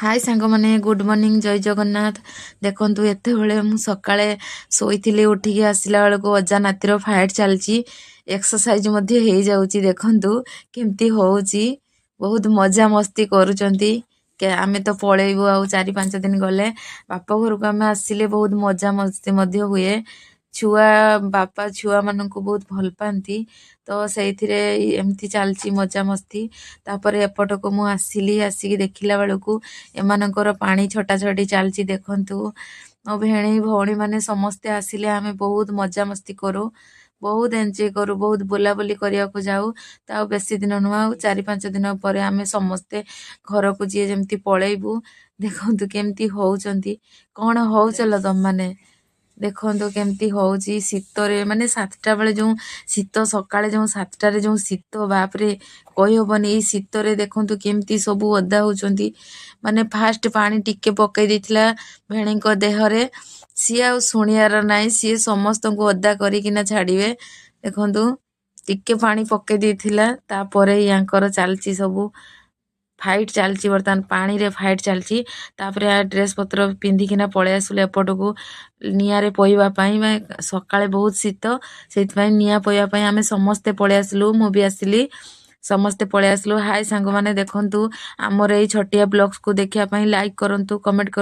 ହାଏ ସାଙ୍ଗମାନେ, good morning, ଜୟ ଜଗନ୍ନାଥ। ଦେଖନ୍ତୁ, ଏତେବେଳେ ମୁଁ ସକାଳେ ଶୋଇଥିଲି, ଉଠିକି ଆସିଲା ବେଳକୁ ଅଜା ନାତିର ଫାଇଟ୍ ଚାଲିଛି। ଏକ୍ସରସାଇଜ୍ ମଧ୍ୟ ହେଇଯାଉଛି। ଦେଖନ୍ତୁ କେମିତି ହେଉଛି, ବହୁତ ମଜାମସ୍ତି କରୁଛନ୍ତି। ଆମେ ତ ପଳେଇବୁ ଆଉ 4-5 ଦିନ ଗଲେ ବାପ ଘରକୁ। ଆମେ ଆସିଲେ ବହୁତ ମଜାମସ୍ତି ମଧ୍ୟ ହୁଏ। ଛୁଆ ବାପା ଛୁଆମାନଙ୍କୁ ବହୁତ ଭଲ ପାଆନ୍ତି, ତ ସେଇଥିରେ ଏମିତି ଚାଲିଛି ମଜାମସ୍ତି। ତାପରେ ଏପଟକୁ ମୁଁ ଆସିଲି, ଆସିକି ଦେଖିଲା ବେଳକୁ ଏମାନଙ୍କର ପାଣି ଛଟାଛଟି ଚାଲିଛି। ଦେଖନ୍ତୁ, ମୋ ଭେଣେଇ ଭଉଣୀମାନେ ସମସ୍ତେ ଆସିଲେ ଆମେ ବହୁତ ମଜାମସ୍ତି କରୁ, ବହୁତ ଏନ୍ଜୟ କରୁ, ବହୁତ ବୁଲାବୁଲି କରିବାକୁ ଯାଉ। ତ ଆଉ ବେଶୀ ଦିନ ନୁହଁ, ଆଉ 4-5 ଦିନ ପରେ ଆମେ ସମସ୍ତେ ଘରକୁ ଯିଏ ଯେମିତି ପଳେଇବୁ। ଦେଖନ୍ତୁ କେମିତି ହଉଛନ୍ତି। କ'ଣ ହଉଚଲ ତମମାନେ? ଦେଖନ୍ତୁ କେମିତି ହଉଛି ଶୀତରେ, ମାନେ 7ଟା ବେଳେ ଯେଉଁ ଶୀତ, ସକାଳେ ଯେଉଁ 7ଟାରେ ଯେଉଁ ଶୀତ, ବାପରେ, କହିହେବନି। ଏଇ ଶୀତରେ ଦେଖନ୍ତୁ କେମିତି ସବୁ ଓଦା ହେଉଛନ୍ତି। ମାନେ ଫାଷ୍ଟ ପାଣି ଟିକେ ପକେଇ ଦେଇଥିଲା ଭେଣୀଙ୍କ ଦେହରେ, ସିଏ ଆଉ ଶୁଣିବାର ନାହିଁ, ସିଏ ସମସ୍ତଙ୍କୁ ଓଦା କରିକିନା ଛାଡ଼ିବେ। ଦେଖନ୍ତୁ, ଟିକେ ପାଣି ପକେଇ ଦେଇଥିଲା, ତାପରେ ୟାଙ୍କର ଚାଲିଛି ସବୁ ଫାଇଟ୍ ଚାଲିଛି। ବର୍ତ୍ତମାନ ପାଣିରେ ଫାଇଟ୍ ଚାଲିଛି। ତାପରେ ଡ୍ରେସ୍ ପତ୍ର ପିନ୍ଧିକିନା ପଳେଇ ଆସିଲୁ ଏପଟକୁ ନିଆଁରେ ପୋଇବା ପାଇଁ। ସକାଳେ ବହୁତ ଶୀତ, ସେଇଥିପାଇଁ ନିଆଁ ପୋଇବା ପାଇଁ ଆମେ ସମସ୍ତେ ପଳେଇ ଆସିଲୁ। ମୁଁ ବି ଆସିଲି, ସମସ୍ତେ ପଳେଇ ଆସିଲୁ। ହାଏ ସାଙ୍ଗମାନେ, ଦେଖନ୍ତୁ ଆମର ଏଇ ଛୋଟିଆ ବ୍ଲଗ୍ସକୁ ଦେଖିବା ପାଇଁ ଲାଇକ୍ କରନ୍ତୁ, କମେଣ୍ଟ କରନ୍ତୁ।